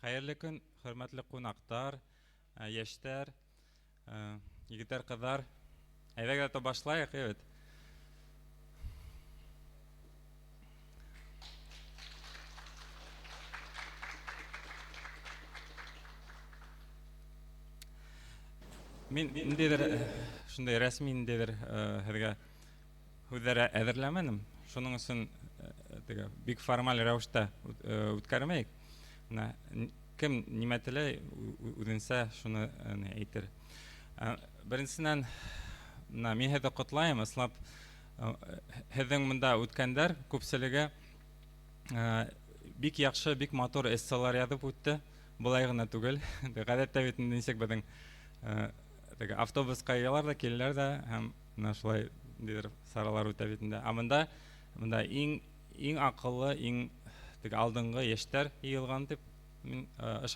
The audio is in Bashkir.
Хәйерле көн, хөрмәтле ҡунаҡтар, йәштәр, егеттәр, ҡыҙҙар. Әйҙәгеҙ ҙә башлайыҡ, бит. Мин ниндәйҙер шундай рәсми ниндәйҙер һеҙгә һүҙҙәр әҙерләмәнем. Шуның өсөн теге бик формаль рәүештә үткәрмәйек. Менә кем нимә теләй, үҙенсә шуны әйтер. Беренсенән, менә мин һеҙҙе ҡотлайым, ысынлап һеҙҙең мында үткәндәр күпселеге бик яҡшы, бик матур эсселар яҙып үтте. Былай ғына түгел. Ғәҙәттә бит инде нисек беҙҙең теге автобусҡа йыялар ҙа, киләләр ҙә һәм менә шулай ниндәйҙер саралар үтә бит инде. Ә мында иң иң аҡыллы, иң теге алдынғы йәштәр йыйылған тип мин ышанам.